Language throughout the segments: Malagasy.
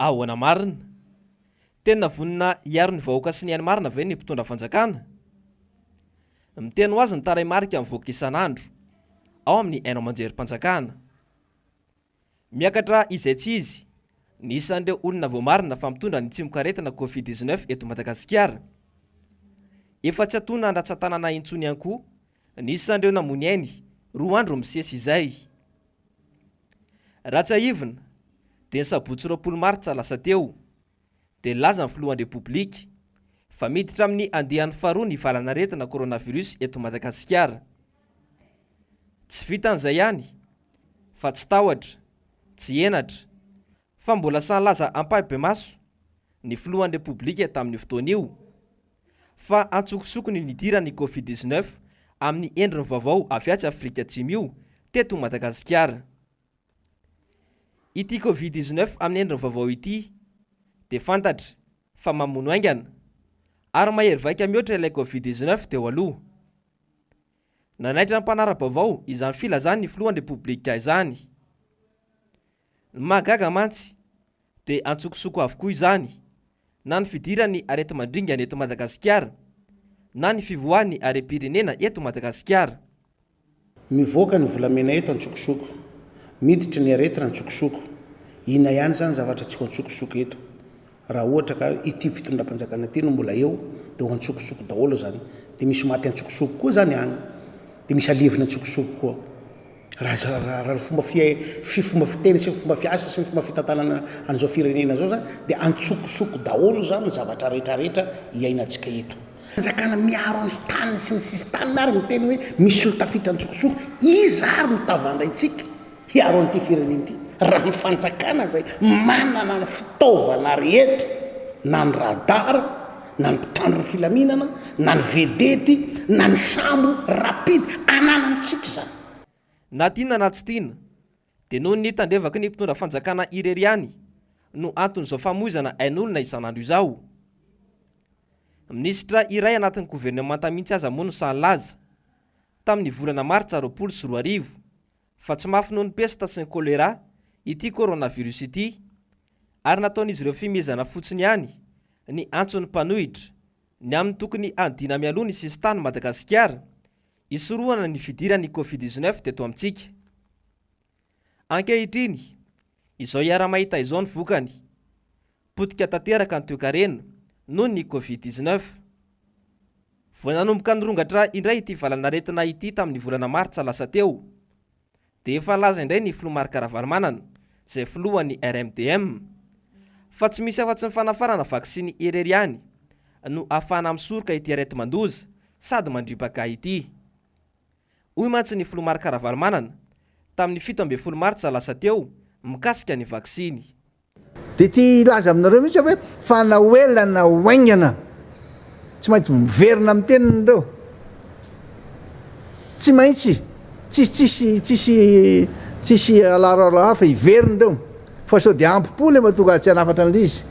Ahoana marina? Tena vonona hiaro ny vahoaka sy ny ainy marina ve ny mpitondra fanjakana? Miteny ho azy ny tarehimarika mivoaka isan'andro ao amin'ny haino aman-jerim-panjakana. Miakatra izay tsy izy ny isan'ireo olona voamarina fa mitondra ny tsimokaretina Covid 19 eto Madagasikara. Efa tsy atona an-dratsan-tanana intsony ihany koa ny isan'ireo namoy ainy roa andro misesy izay. Raha tsiahivina dia ny sabotsy 20 martsa lasa teo dia nilaza ny filohan'ny Repoblika fa miditra amin'ny andiany faharoa ny valanaretina coronavirus eto Madagasikara. Tsy vitan'izay ihany fa tsy tahotra, tsy henatra fa mbola sahy nilaza ampahibemaso ny filohan'ny Repoblika tamin'io fotoana io fa antsokosoko ny nidiran'ny Covid 19 amin'ny endriny vaovao avy atsy Afrika Atsimo io teto Madagasikara. Ity Covid 19 amin'ny endriny vaovao ity dia fantatra fa mamono haingana ary mahery vaika mihoatra ilay Covid 19 teo aloha. Nanaitra ny mpanara-baovao izany filazan'ny filohan'ny Repoblika izany. Ny mahagaga mantsy dia antsokosoko avokoa izany na ny fidiran'ny areti-mandringana eto Madagasikara na ny fivoahan'ny harem-pirenena eto Madagasikara. Mivoaka ny volamena eto antsokosoko, miditra ny aretina antsokosoko. Inona ihany izany zavatra tsy ho antsokosoko eto? Raha ohatra ka ity fitondram-panjakana ity no mbola eo dia ho antsokosoko daholo izany. Dia misy maty antsokosoko koa izany any. Dia misy alevina antsokosoko koa. Raha raha ny fomba fi fomba fiteny sy ny fomba fiasa sy ny fomba fitantanana an'izao firenena izao izany dia antsokosoko daholo izany ny zavatra rehetra rehetra iainantsika eto. Fanjakana miaro ny taniny sy ny sisin-taniny ary miteny hoe misy olo tafiditra antsokosoko, iza ary no tavandraintsika hiaro an'ity firenena ity raha ny fanjakana izay manana ny fitaovana rehetra na ny radar na ny mpitandro ny filaminana na ny vedety na ny sambo rapide ananantsika izany. Na tiana na tsy tiana dia noho ny tandrevaky ny mpitondra fanjakana irery ihany no anton'izao famoizana ain'olona isan'andro izao. Minisitra iray anatin'ny governemanta mihitsy aza moa no sahy nilaza tamin'ny volana martsa 2020 fa tsy mafy noho ny pesta sy ny choléra ity coronavirus ity ary nataon'izy ireo fihomehezana fotsiny ihany ny antson'ny mpanohitra ny amin'ny tokony hanidiana mialoha ny sisintany Madagasikara hisorohana ny fidiran'ny Covid 19 teto amintsika. Ankehitriny, izao iaraha-mahita izao ny vokany, potika tanteraka ny toekarena noho ny Covid 19. Vao nanomboka nirongatra indray ity valanaretina ity tamin'ny volana martsa lasa teo, dia efa nilaza indray ny filoha Marc Ravalomanana, izay filohan'ny RMDM, fa tsy misy afa-tsy ny fanafarana vaksiny irery ihany no ahafahana misoroka ity areti-mandoza sady mandripaka ity. Hoy mantsy ny filoha Marc Ravalomanana tamin'ny 17 martsa lasa teo mikasika ny vaksiny. Dia te hilaza aminareo mihitsy aho hoe fa na ho ela na ho haingana tsy maintsy miverina amin'ny teniny ireo. Tsy maintsy, tsisy tsisy tsisy tsisy alarala fa hiverina ireo. Fa sao dia ampy-po ilay mahatonga azy tsy hanafatra an'ilay izy.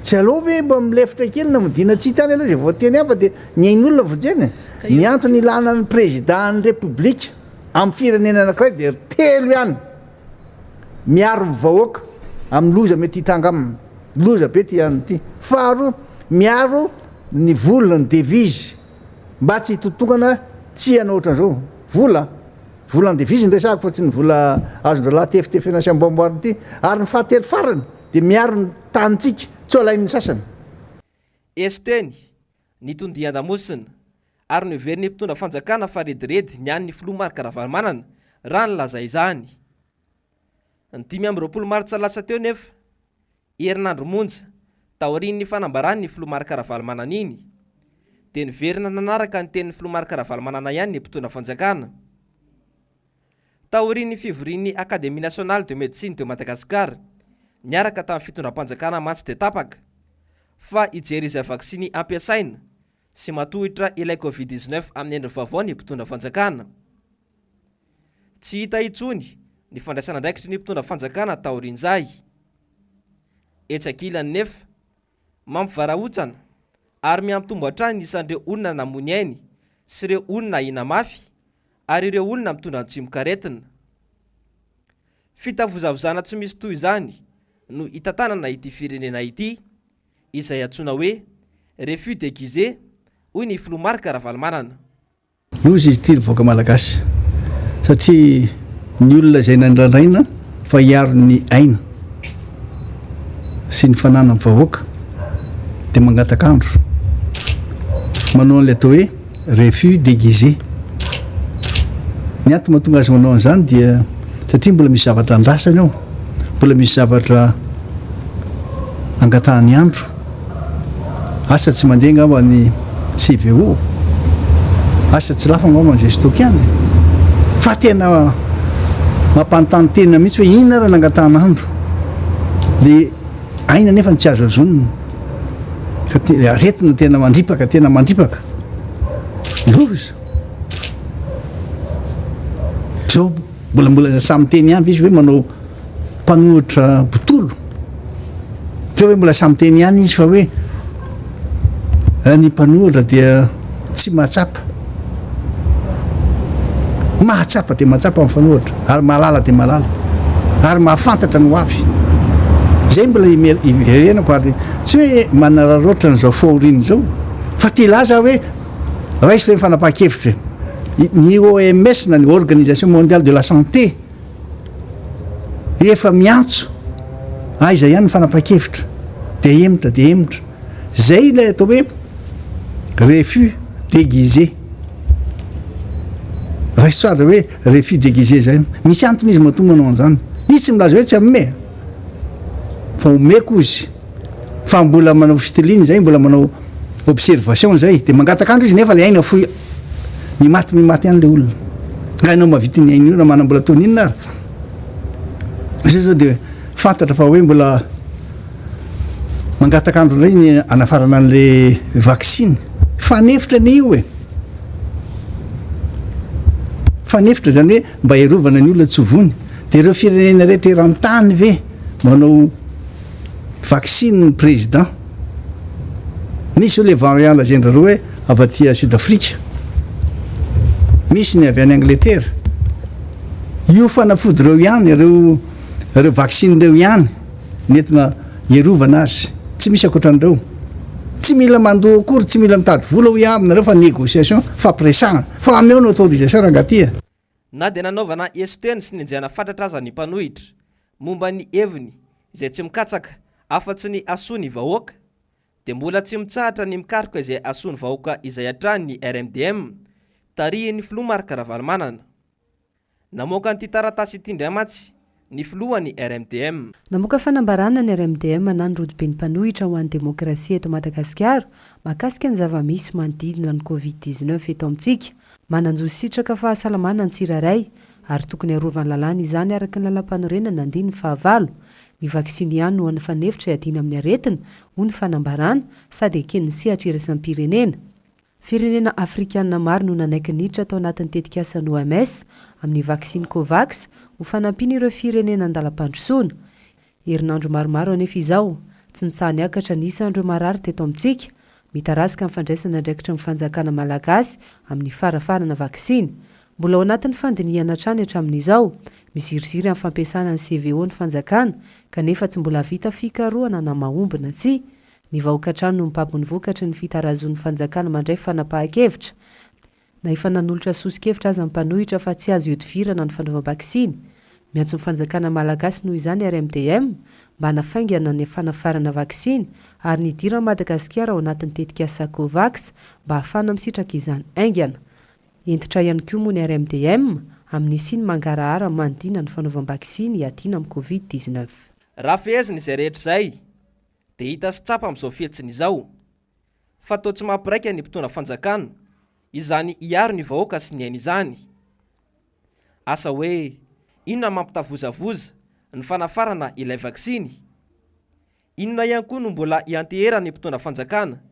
Tsy aleo ve mba milefitra kely na modiana tsy hita any aloha izay vao teny hafa dia ny ain'olona vonjena e. Ny antony ilana ny président ny république amin'ny firenena anankiray dia telo ihany. Miaro ny vahoaka amin'ny loza mety hitranga aminy. Loza be ity andro ity. Faharoa, miaro ny vola, ny devise, mba tsy hitotongana tsy hanao ohatran'izao. Vola, vola ny devise no resahako fa tsy ny vola azon-drahalahy tefitefena sy amboamboarina ity. Ary ny fahatelo farany dia miaro ny tanintsika tsy ho alain'ny sasany. Eson-teny, nitondian-damosina, ary noheverin'ny mpitondra fanjakana fa rediredy ny an'ny filoha Marc Ravalomanana raha nilaza izany. Ny 25 martsa lasa teo nefa, herinandro monja taorian'ny fanambaran'ny filoha Marc Ravalomanana iny, dia niverina nanaraka ny tenin'ny filoha Marc Ravalomanana ihany ny mpitondra fanjakana. Taorian'ny fivorian'ny Académie Nationale de Médecine de Madagascar niaraka tamin'ny fitondram-panjakana mantsy dia tapaka fa hijery izay vaksiny ampiasaina sy matohitra ilay Covid 19 amin'ny endriny vaovao ny mpitondra fanjakana. Tsy hita intsony ny fandraisana andraikitry ny mpitondra fanjakana taorian'izay. Etsy ankilany nefa, mampivarahontsana ary mihamitombo hatrany ny isan'ireo olona namoy ny ainy sy ireo olona ahiana mafy ary ireo olona mitondra ny tsimokaretina. Fitavozavozana tsy misy toy izany. no hitantanana ity firenena ity, izay antsoina hoe refus déguisé, hoy ny filoha Marc Ravalomanana. Loza izy ity ry vahoaka malagasy satria ny olona izay nandrandraina fa hiaro ny aina sy ny fananan'ny vahoaka dia mangataka andro manao an'ilay atao hoe refus déguisé. Ny antony mahatonga azy manao an'izany dia satria mbola misy zavatra andrasany ao, mbola misy zavatra angatahany andro. Asa tsy mandeha angamba ny CVO, asa tsy lafo angamba ny Zestock ihany fa tena mampanontany tena mihitsy hoe inona ary nangatahana andro le aina nefa ny tsy azo azonina fa te aretina tena mandripaka tena mandripaka loza zao Mbola mbola samy miteny ihany ve izy hoe manao mpanohitra botolo? Tsy hoe mbola samy miteny ihany izy fa hoe ny mpanohitra dia tsy mahatsapa. Mahatsapa dia mahatsapa ny mpanohitra ary mahalala dia mahalala ary mahafantatra ny ho avy. Izay mbola iverenako ary tsy hoe manararaotra an'izao fahoriana izao fa te hilaza aho hoe Raiso ireny fanapahan-kevitra ireny. Ny OMS na ny Organisation Mondiale de la Santé efa miantso aiza ihany ny fanapahan-kevitra dia hemotra dia hemotra. Izay ilay atao hoe refus déguisé. Raiso tsara hoe refus déguisé izay. Misy antony izy matoa manao an'izany. Izy tsy milaza hoe tsy hanome fa omeko izy. Fa mbola manao fitiliana izay, mbola manao observation izay, dia mangataka andro izy nefa ilay aina fohy mimaty mimaty ihany ilay olona. Nga ianao mahavita ny aina io na manam-bola toy ny inona ary. Izay zao dia fantatra fa hoe mbola mangataka andro indray ny anafarana an'ilay vaksiny. Fanefitra anie io e! Fanefitra izany hoe mba hiarovana ny olona tsy ho voany. Dia ireo firenena rehetra eran-tany ve manao Vaksiny ny président. Misy zao le variant lazain-dry zareo hoe avy aty Sud Afrika. Misy ny avy any Angleterre. Io fanafody ireo ihany, ireo ireo vaksiny ireo ihany ny entina hiarovana azy. Tsy misy ankoatran'ireo. Tsy mila mandoa akory, tsy mila mitady vola hoy aho aminareo fa négociation, fampiresahana. Fa ameo ny autorisation rangahy ty a. Na dia nanaovana eson-teny sy nenjehana fatratra aza ny mpanohitra momba ny heviny izay tsy mikatsaka afa-tsy ny hahasoa ny vahoaka, dia mbola tsy mitsahatra ny mikaroka izay hahasoa ny vahoaka izay hatrany ny RMDM, tarihin'ny filoha Marc Ravalomanana. Namoaka an'ity taratasy ity indray mantsy ny filohan'ny RMDM. Namoaka fanambarana ny RMDM na ny Rodoben'ny Mpanohitra ho an'ny Demokrasia eto Madagasikara mahakasika ny zava-misy manodidina ny Covid 19 eto amintsika. Manan-jo hisitraka fahasalamana ny tsirairay ary tokony harovan'ny lalàna izany araka ny lalàmpanorenana andininy fahavalo. Ny vaksiny ihany no hany fanefitra hiadiana amin'ny aretina, hoy ny fanambarana, sady eken'ny sehatra iraisam-pirenena. Firenena afrikanina maro no nanaiky niditra tao anatin'ny tetikasan'ny OMS amin'ny vaksiny Covax ho fanampiana ireo firenena an-dalam-pandrosoana. Herinandro maromaro anefa izao, tsy nitsaha-niakatra ny isan'ireo marary teto amintsika. Mitarazoka ny fandraisana andraikitry ny fanjakana malagasy amin'ny farafarana vaksiny. Mbola ao anatin'ny fandinihana hatrany hatramin'izao. Miziriziry amin'ny fampiasana ny CVO ny fanjakana, kanefa tsy mbola vita fikarohana na mahomby na tsia. Ny vahoaka hatrany no mibaby ny vokatry ny fitarazoan'ny fanjakana mandray fanapahan-kevitra. Na efa nanolotra soso-kevitra aza ny mpanohitra fa tsy azo ihodivirana ny fanaovam-baksiny. Miantso ny fanjakana malagasy noho izany RMDM mba hanafaingana ny fanafarana vaksiny ary ny hidiran'i Madagasikara ao anatin'ny tetikasa Covax mba hahafahana misitraka izany haingana. Hentitra ihany koa moa ny RMDM amin'ny hisian'ny mangarahara manodina ny fanaovam-baksiny hiadiana amin'ny Covid 19. Raha fehezina izay rehetra izay dia hita sy tsapa amin'izao fihetsiny izao fa toa tsy mampiraika ny mpitondra fanjakana izany hiaro ny vahoaka sy ny ainy izany. Asa hoe inona mampitavozavoza ny fanafarana ilay vaksiny? Inona ihany koa no mbola ianteheran'ny mpitondra fanjakana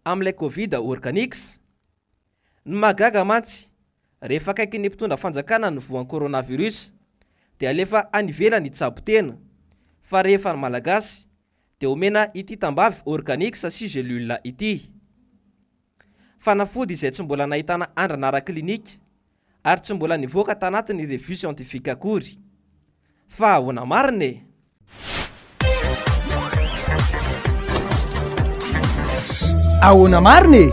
amin'ilay covid organics? Ny mahagaga mantsy, rehefa akaikin'ny mpitondra fanjakana ny voan'ny coronavirus dia alefa any ivelany hitsabo tena, fa rehefa ny Malagasy dia omena ity tambavy organics sy gelule ity. Fanafody izay tsy mbola nahitana andrana ara-klinika ary tsy mbola nivoaka tanatin'ny revue scientifique akory. Fa ahoana marina e? Ahoana marina e?